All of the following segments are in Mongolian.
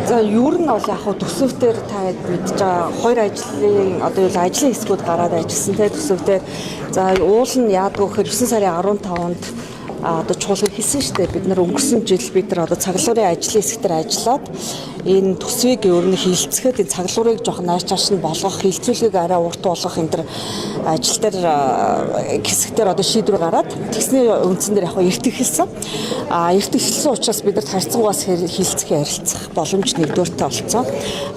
За, ер нь бол яг хуу төсөв дээр та мэдж байгаа, хоёр ажлын одоо юу ажлын хэсгүүд гараад ажилласан те төсөв дээр. За, уул нь яадаг вэ гэхээр 9 сарын 15-нд одоо чуулган хэлсэн шүү дээ. Бид нар өнгөрсөн жил бид нар одоо цаглуурын ажлын хэсэг дээр ажиллаад энэ төсвийг ер нь хилцэхэд энэ цаглуурыг жоохон нааш чааш нь болгох, хилцүүлгийг арай урт болгох энэ төр ажил дээр хэсэг дээр одоо шийдвэр гараад тэгсний үндсэн дээр яг эрт эхэлсэн. Эрт эхэлсэн учраас бид нарт харьцангуйас хилцэх, ярилцах боломж нэгдүгээрт олцсон.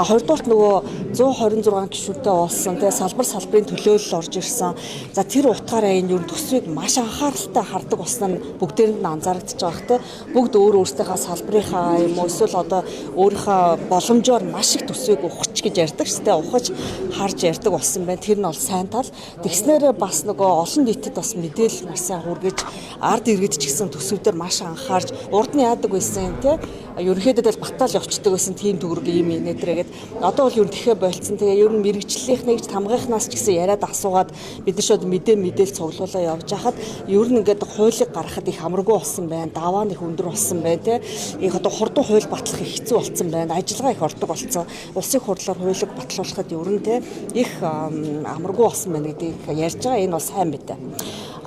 Хоёрдугаарт нөгөө 126 гишүүнтэй болсон, тэгээ салбар салбарын төлөөлөл орж ирсэн. За, тэр утгаараа энэ ер нь төсвийг маш анхааралтай хардаг болсон нь бүгдээрэнд нь анзаарэгдэж байгаа хэ. Бүгд өөр өөрсдийнхээ салбарынхаа юм уу эсвэл одоо өөрийнхөө боломжоор маш их төсвийг ухаж гэж ярьдаг ч тэ ухаж харж ярьдаг болсон байна. Тэр нь бол сайн тал. Тэгснээрээ бас нөгөө олон нийтэд бас мэдээлэл маш сайн хүргэж, ард иргэд ч гэсэн төсөв дээр маш анхаарч, урд нь яадаг байсан юм те, ерөнхийдөө л батал явцдаг байсан, тийм төгрөг ийм нэтрэгээд одоо бол ер нь тэхэ болцсон. Тэгээ ер нь мэрэгчлэлийнхнийг тамгийнхнаас ч гэсэн яриад асуугаад бид нар шууд мэдээл цуглуулаа явж хахад ер нь ингээд хуулийг гаргахад их амаргүй болсон байна. Даваа нь их өндөр болсон байна те. Их одоо хурдан хууль батлах их хэцүү болсон байна. Ажиллагаа их ордог болсон. Улсын хурлаар хуулийг батлуулахад ер нь те их амаргүй болсон байна гэдгийг ярьж байгаа. Энэ бол сайн мэдээ.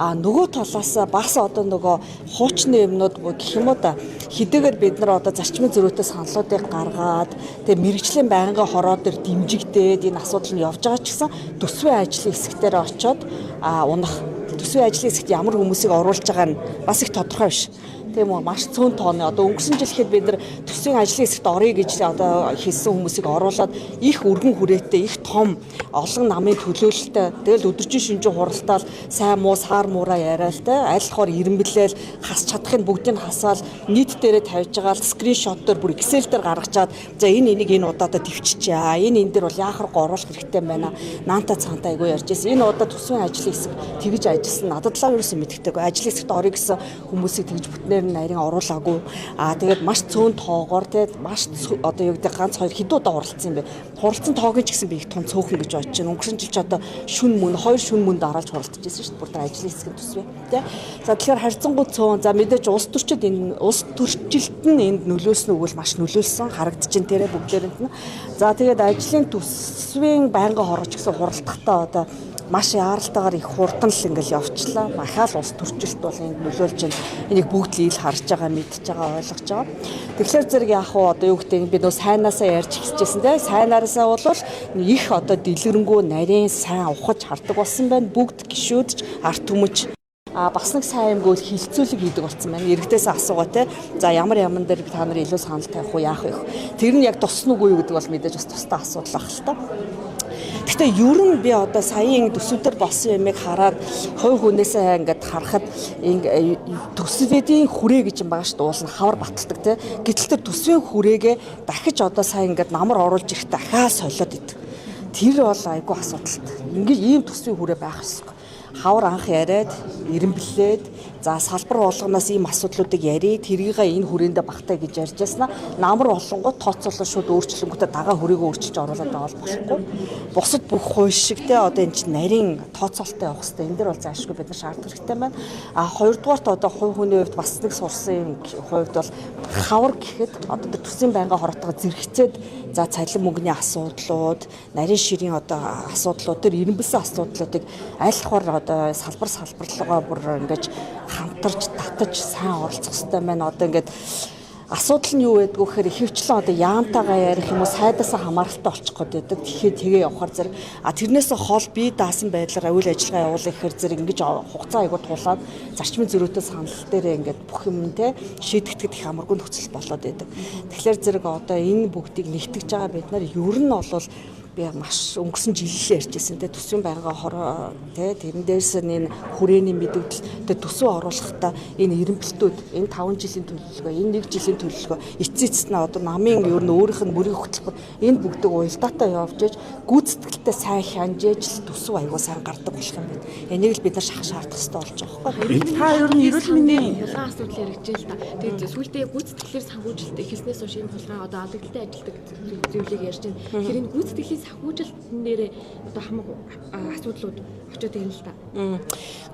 Нөгөө талаас бас одоо нөгөө хуучны юмнууд гэх юм уу да, хэдийгээр бид нар одоо зарчмын зөрүүтэй саналуудыг гаргаад тэгээ мэрэгжлийн байнгын хороо дээр дэмжигдээд энэ асуудал нь явж байгаа ч гэсэн төсвийн ажлын хэсэгтэр очиод унах, төсвийн ажлын хэсэгт ямар хүмүүсийг оруулж байгаа нь бас их тодорхой биш. Тийм үү, маш цөөн тооны одоо өнгөрсөн жил ихэд бид нар төсвийн ажлын хэсэгт оръё гэж одоо хэлсэн хүмүүсийг оруулаад их өргөн хүрээтэй, их том олон намын төлөөлөлтөй, тэгэл өдөржин шинжин хуралдаал, сайн муу саар муураа яриа л те, аль болохоор ирэмблээл хас чадахын бүгдийг хасаал нийт дээрээ тавьж байгаа л скриншот дээр бүр Excel дээр гаргачаад, за, энэ энийг энэ удаадаа төвччихээ, энэ дээр бол яахар оруулах хэрэгтэй байна, наанта цаанта айгу ярьж байсан. Энэ удаа төсвийн ажлын хэсэг тэгж ажилласан надад л ерөөсөн мэддэг. Ажлын хэсэгт орё гэсэн хүмүүсийг тэгж бүтнээр нь нарийн оруулаагүй. Тэгээд маш цөөн тоогоор те, маш одоо юу гэдэг, ганц хоёр хэдэн удаа хуралцсан юм бэ. Хуралцсан тоог ч гэсэн би их тун цөөхөн гэж бодож байна. Өнгөрсөн жил ч одоо шүн мөн хоёр шүн мөн дараалж хуралдаж байсан шүү дээ. Бүр тэр ажлын хэсгийн төсвөө те. За, тэгэхээр харьцангуй цөөн. За, мэдээж улс төрчид энэ улс төрчилт нь энд нөлөөлсөн үг бол маш нөлөөлсөн харагдчихээн тэрэ бүгдээрэнд нь. За, тэгээд ажлын төсвийн байнгын хорооч гэсэн хуралдахдаа одоо маш яаралтайгаар их хурдан л ингээл явчлаа. Махаал улс төрчилт бол энд нөлөөлж байна. Энийг бүгд л ил харж байгаа, мэдж байгаа, ойлгож байгаа. Тэгэхээр зэрэг яах вэ? Одоо юу гэдэг, би нөө сайнаасаа ярьж эхэлчихсэн те. Сайнаасаа бол их одоо дэлгэрэнгүй нарийн сайн ухаж хардаг болсон байна. Бүгд гişүүд ч арт түмэж бас нэг сайн юм гол хилцүүлэг хийдэг болсон байна. Иргэдээс асуугаа те. За, ямар яман дээр та нар илүү санал тавих уу, яах вэ? Тэр нь яг тусна уугүй юу гэдэг бол мэдээж бас тустай асуудал ах л та. Гэхдээ ер нь би одоо саяын төсөвдөр болсон юмыг хараад хувь хүнээсээ ингээд харахад төсвийн хүрээ гэж юм байгаа шүү дээ. Уул нь хавар баталдаг те. Гэтэл тэр төсвийн хүрээгээ дахиж одоо сая ингээд намар оруулж ирэхдээ дахиад солиод идэг. Тэр бол айгүй асуудалтай. Ингээд ийм төсвийн хүрээ байх ёсгүй. Хавар анх яриад, эрэмблээд, за, салбар болгоноос ийм асуудлуудыг ярий, тэрийгээ энэ хүрээндээ багтаа гэж ярьж яснаа намар болонгууд тооцоолол шууд өөрчлөнгөтэй дагаа хүрээгөө өөрчилж оруулаад байгаа бол болохгүй. Бусад бүх хууль шиг те, одоо энэ чинь нарийн тооцоололтой явах хэрэгтэй. Энэ дэр бол заашгүй бид нар шаардах хэрэгтэй байна. Хоёрдугаарт одоо хувь хүний хувьд бас нэг сурсан юм хувьд бол хавар гэхэд одоо тэр төсвийн байнгын хороотойгоо зэрэгцээд, за, цалин мөнгөний асуудлууд, нарийн ширийн одоо асуудлууд, тэр эренбэлсэн асуудлуудыг аль болохоор одоо салбар салбарлуугаа бүр ингэж хамтарч татаж сайн оролцох хэрэгтэй байна. Одоо ингээд асуудал нь юу байдг вэ гэхээр ихэвчлэн одоо яамтайгаа ярих юм уу, сайдаасаа хамааралтай болчих гээд байдаг. Тэгэхээр тэгээ явахаар зэрэг тэрнээсээ хол бие даасан байдлаар үйл ажиллагаа явуулах гэхээр зэрэг ингэж хугацаа айгуу тулаад зарчмын зөрүүтэй санал дээрээ ингээд бүх юм те шийдэгдэхэд их амаргүй нөхцөл болоод байдаг. Тэгэхээр зэрэг одоо энэ бүгдийг нэгтгэж байгаа бид нар ер нь бол би маш өнгөрсөн жил л ярьжсэн те, төсвийн байнгын хороо те, тэрэн дээрс нь энэ хүрээний мэдэгдэл те, төсөв оруулахдаа энэ эрэмбэлтүүд, энэ 5 жилийн төлөвлөгөө, энэ 1 жилийн төлөвлөгөө, эцсийн эцэст нь одоо намын ер нь өөрийнх нь мөрийн хөтөлбөр, энэ бүгдэг уялдаатай явж ээж гүйцэтгэлтэй сайн хянаж ээж л төсөв аягүй сайн гардаг болох юм байна. Энийг л бид нар шахах шаардах хэрэгтэй болж байгаа байхгүй. Та ер нь эрүүл мэндийн хулгайн асуудал яригдж л та. Тэгээд сүүлдээ гүйцэтгэлээр санхүүжилт эхэлснээс хойш энэ хулгайн одоо алдагдaltaй ажилтдаг зүйлийг ярьж байна. Тэгэхээр энэ гүйцэтгэлийн гүйцэтгэлийн санхүүжилтэн дээр одоо хамаг асуудлууд очиод ирнэ л та.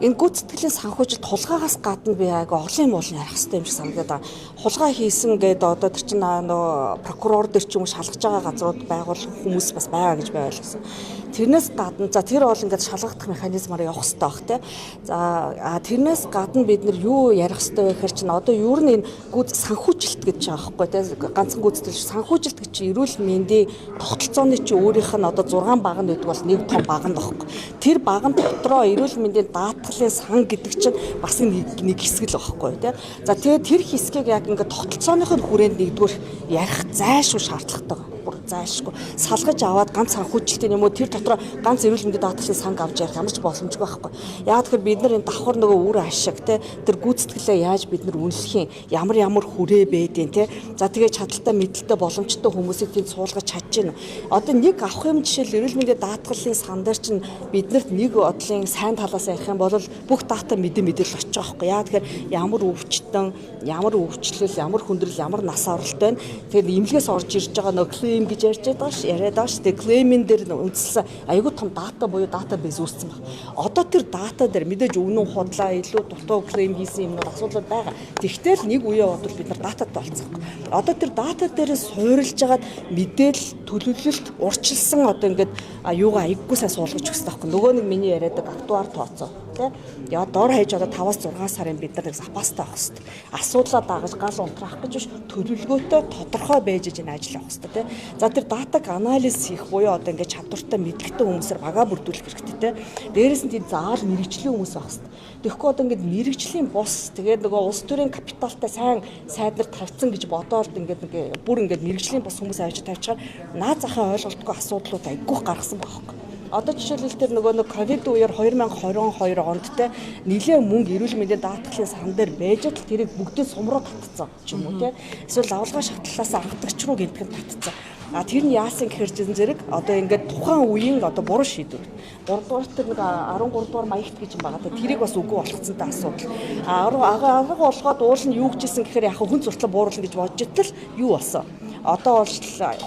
Энэ гүйцэтгэлийн санхүүжилт хулгайгаас гадна би айгүй олон юм уулын ярих хэрэгтэй юм шиг санагдаад байгаа. Хулгай хийсэн гэдэг одоо тэр чинь нөгөө прокурор дээр ч юм уу шалгаж байгаа газрууд байгуулах хүмүүс бас байгаа гэж би ойлгосон. Тэрнээс гадна за тэр бол ингээд шалгагдах механизмаар явах хэрэгтэй байх те. За тэрнээс гадна бид нар юу ярих хэрэгтэй вэ гэхээр чинь одоо ер нь энэ санхүүжилт гэж байгаа байхгүй те. Ганцхан гүйцэтгэл санхүүжилт гэж чинь эрүүл мэндийн тогтолцооны чинь өөрийнх нь одоо 6 баг нь гэдэг бол нэг том баг нь байхгүй. Тэр баг нь дотроо эрүүл мэндийн даатгалын сан гэдэг чинь бас нэг хэсэг л байхгүй те. За тэгээд тэр хэсгийг яг ингээд тогтолцооных нь хүрээнд нэгдүгээр ярих зайлшгүй шаардлагатай байна. Бүр зайлшгүй салгаж аваад ганц санхүүжилтийн юм уу тэр дотроо ганц эрүүл мэндийн даатгалын санг авч ярих ямар ч боломжгүй байхгүй. Яг тэгэхээр бид нар энэ давхар нөгөө үр ашиг те тэр гүйцэтгэлээ яаж бид нар үнэлэх юм, ямар ямар хүрээ бэдیں те. За тэгээ чадaltaй мэдлэлтэй боломжтой хүмүүсийг тэнд суулгаж чадж гин. Одоо нэг авах юм жишээл эрүүл мэндийн даатгалын сан дээр чинь биднэрт нэг бодлын сайн талаас ярих юм бол бүх дата мэдээлэл очиж байгаа байхгүй. Яг тэгэхээр ямар өвчтөн, ямар өвчлөл, ямар хүндрэл, ямар нас оролт байна. Тэгэхээр эмнэлгээс орж ирж байгаа нөгөө claim гэж ярьж байгаа ш, яриад байгаа ш. Тэгээ claim-ин дээр үндэслэн айгүй том дата буюу database үүссэн баг. Одоо тэр дата дээр мэдээж үнэн худлаа, илүү дутуу claim хийсэн юмнууд асуудлууд байгаа. Тэгтэл нэг үеэ бодвол бид нар дататай болцсон. Одоо тэр дата дээр суурилж хагаад мэдээлэл төлөвлөлт урчилсан одоо ингээд юугаа айгүй сайн суулгаж өгсөн байхгүй. Нөгөө нэг миний яриад актуар тооцоо тий. Яа дор хаяж одоо 5-аас 6 сарын бид нар нэг запастай авах хэрэгтэй. Асуудлаа дагаж гал унтраах гэж биш, төлөвлөгөөтэй тодорхой байж энэ ажил явах хэрэгтэй тий. За тэр датаг анализ хийх буюу одоо ингээд чадвартай мэдлэгтэй хүмүүсээр багаа бүрдүүлэх хэрэгтэй тий. Дээрээс нь тийм заал мэрэгжлийн хүмүүс байх хэрэгтэй. Тэгэхгүй одоо ингээд мэрэгжлийн бус тэгээд нөгөө улс төрийн капиталтай сайн сайд нар тавьсан гэж бодоол ингээд нэг бүр ингээд мэрэгжлийн бус хүмүүс авчиж тавьчихаар наад захын ойлголтгүй асуудлууд айгүйх гаргасан байхгүй. Одоо жишээлбэл тэр нөгөө нэг ковид үеэр 2022 онд те нэлээд мөнгө эрүүл мэндийн даатгалын сан дээр байж л тэрийг бүгдээ сум руу татцсан ч юм уу те. Эсвэл лавлгаа шатлалаас анхдагч руу гинтгэн татцсан. А тэр нь яасан гэхэр чинь зэрэг одоо ингээд тухайн үеийн одоо буруу шийдвэр. 3 дугаар тэр нэг 13 дугаар маягт гэж юм байгаа. Тэрийг бас үгүй болгоцсонтой асуудал. А арга болгоод уул нь юу гэжсэн гэхээр яг хүн суртлаа бууруулна гэж бодож итэл юу болсон? Одоо бол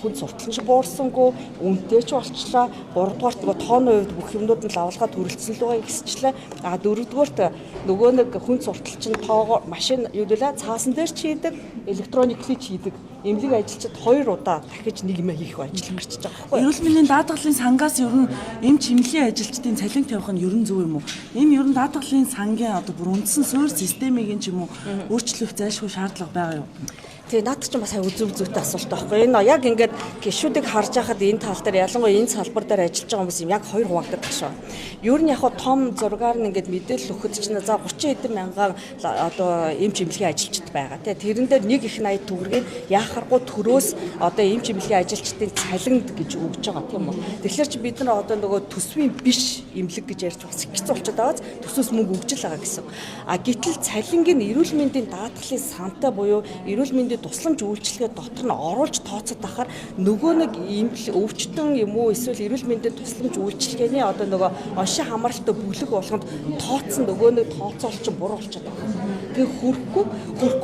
хүн суртал нь буурсангүй, үнэтэй ч болчлаа. 3 дугаарт нөгөө тооны хувьд бүх юмнууд нь лавлгаа төрөлцсөн лугаа ихсчлээ. А 4 дугаарт нөгөө нэг хүн суртал чинь тоогоо машин юу дэлээ цаасан дээр ч хийдэг, электроникли ч хийдэг. Эмнэлэг ажилчид 2 удаа дахиж нэг юм хийх ажил гарчиж байгаа байхгүй юу? Эрүүл мэндийн даатгалын сангаас ер нь эмч эмнэлгийн ажилчдын цалин тавих нь ер нь зөв юм уу? Энэ ер нь даатгалын сангийн одоо бүр үндсэн суурь системийг нь ч юм уу өөрчлөх зайлшгүй шаардлага байгаа юу? Тэгээ наад чинь бас аюу зөв зүйтэй асуулт байхгүй. Энэ яг ингээд гишүүдийг харж байхад энэ тал дээр ялангуяа энэ салбар дээр ажиллаж байгаа хүмүүс юм яг хоёр хуваагддаг шээ. Ер нь яг том зургаар нь ингээд мэдээлэл өгөхөд чинь за 30 хэдэн мянган одоо эмч эмнэлгийн ажилчид байгаа тий. Тэрэн дээр нэг их 80 төгрөгийг яхааргүй төрөөс одоо эмч эмнэлгийн ажилчдын цалинд гэж өгж байгаа тийм үү. Тэгэхээр чи бид нар одоо нөгөө төсвийн биш эмнэлэг гэж ярьж бас хэцүү болчиход байгааз төсөөс мөнгө өгж л байгаа гэсэн. А гэтэл цалингийн эрүүл мэндийн даатгалын сантай буюу эрүүл мэндийн тусламж үйлчилгээ дотор нь оруулж тооцоод ахаар нөгөө нэг өвчтөн юм уу эсвэл эрүүл мэндийн тусламж үйлчилгээний одоо нөгөө оншин хамааралтай бүлэг болгонд тооцсон нөгөө нэг тооцоол чинь буруу болчиход байгаа. Тэгээ хөрөхгүй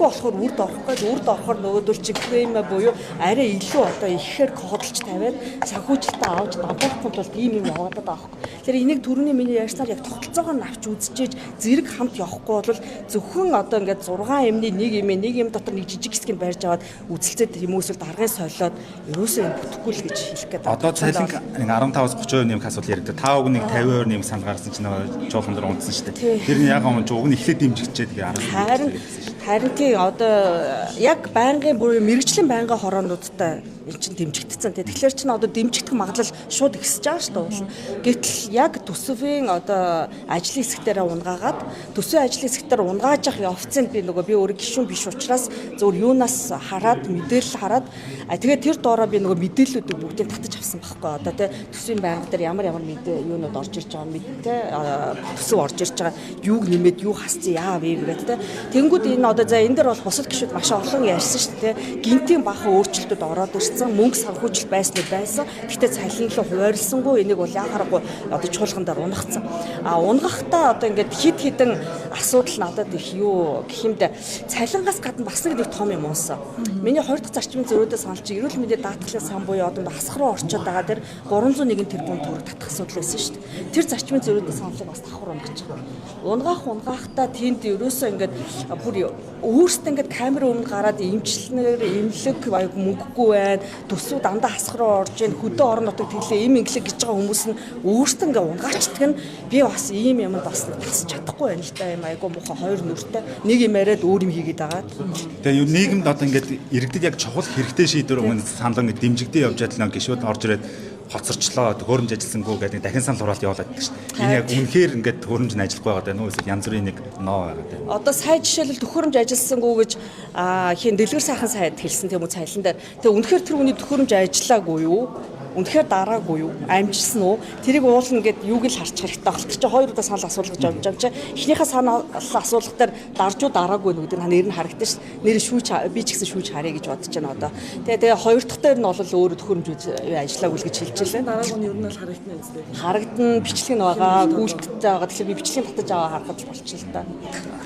болохоор үрд орохгүй, үрд орохоор нөгөөдөл чи клейм буюу арай илүү одоо ихээр кодолж тавиад санхүүжилтээ авч дампуурахгүй тулд ийм юм яваад байгаа байхгүй. Тэгэхээр энийг түрүүний миний ярьснаар яг тогтолцоогоор нь авч үзчихээж зэрэг хамт явахгүй бол зөвхөн одоо ингээд 6 юмны нэг юм нэг юм дотор нэг жижиг хэсгийг барьж аваад үзэлцээд юм эсвэл даргын солиод ерөөсөө юм бүтэхгүй л гэж хэлэх гээд байна. Одоо цалин 15-аас 30% нэмэх асуудал яригдав. Та уг нэг 50% нэмэх санал гаргасан чинь нөгөө жуулхан дээр унтсан шүү дээ. Тэр нь яг юм уг нь эхлээд дэмжигчээд тэгээ 10. Харин тий одоо яг байнгын бүр мэрэгжлийн байнгын хороонуудтай эн чинь дэмжигдсэн тий. Тэгэхээр чинь одоо дэмжигдэх магадлал шууд ихсэж байгаа шүү дээ. Гэтэл яг төсвийн одоо ажлын хэсэгтэрээ унгаагаад төсвийн ажлын хэсэгтэр унгааж явах явцыг би нөгөө би өөрөө гишүүн биш учраас зөвхөн юунаас хараад мэдээлэл хараад тэгээд тэр доороо би нөгөө мэдээллүүдийг бүгдийг татаж авсан байхгүй. Одоо тий төсвийн байнга дээр ямар ямар мэдээ юунууд орж ирж байгаа мэд тий төсөв орж ирж байгаа юуг нэмээд юу хасцсан яав вэ гэдэг тий. Тэнгүүд энэ одоо за энэ дээр бол бусад гишүүд маш олон ярьсан шүү дээ. Гинтийн баахан өөрчлөлтүүд ороод ирсэн, мөнгө санхүүжилт байсан нь байсан. Гэхдээ цалинлуу хуваарлсангүй энийг бол яхаарахгүй одоо чуулган дээр унгацсан. А унгахтаа одоо ингээд хид хідэн асуудал надад их юу гэх юмдэ цалингаас гадна бас нэг том юм унсан. Миний 2 дахь зарчмын зөрөөдөө санал санал чи эрүүл мэндийн даатгалын сан буюу одоо хасах руу орчод байгаа тэр 301 тэрбум төгрөг татах асуудал байсан шүү дээ. Тэр зарчмын зөрүүтэй саналыг бас давхар унгаж байгаа. Унгаах унгаахтаа тэнд ерөөсөө ингээд бүр өөрсдөө ингээд камер өмнө гараад эмчлэнээр эмнэлэг аяг мөнгөгүй байна. Төсөв дандаа хасах руу орж ийн хөдөө орон нутаг тэглээ эм инглэг гэж байгаа хүмүүс нь өөрсдөө ингээд унгаачдаг нь би бас ийм юмд бас тасч чадахгүй байна л да. Юм айгу муухай хоёр нүртэй нэг юм яриад өөр юм хийгээд байгаа. Тэгээ юу нийгэмд одоо ингээд иргэдэд яг чухал хэрэгтэй шийдвэр өмнө санал ингээд дэмжигдээ явж адил нэг гişүүд орж ирээд хоцорчлоо, төхөөрөмж ажилласангүй гэдэг дахин санал хураалт явуулаад байдаг шүү дээ. Энэ яг үнэхээр ингээд төхөөрөмж нь ажиллахгүй байгаа даа нөө эсвэл янз бүрийн нэг ноо байгаа даа. Одоо сая жишээлбэл төхөөрөмж ажилласангүй гэж хин дэлгэр сайхан сайд хэлсэн тийм үү цалин дээр. Тэгээ үнэхээр тэр хүний төхөөрөмж ажиллаагүй юу? Үнэхээр дараагүй юу? Амжилсан уу? Тэрийг уулна гэд юуг л харчих хэрэгтэй баг. Тэр чинь хоёр удаа санал асуулгаж явж байгаа юм чи. Эхнийхээ санал асуулга дээр дарж уу дараагүй нүгдэг нь нэр нь харагдана шүү. Нэр шүүж би ч гэсэн шүүж харъя гэж бодож байна одоо. Тэгээ хоёр дахь дээр нь бол өөрөө төхөөрөмж ажиллаагүй л гэж хэлж байлаа. Дараагүй нь ер нь бол харагдана үстэй. Харагдана, бичлэг нь байгаа, гүйлттэй байгаа. Тэгэхээр би бичлэгийг татаж аваа харахад болчихно л та.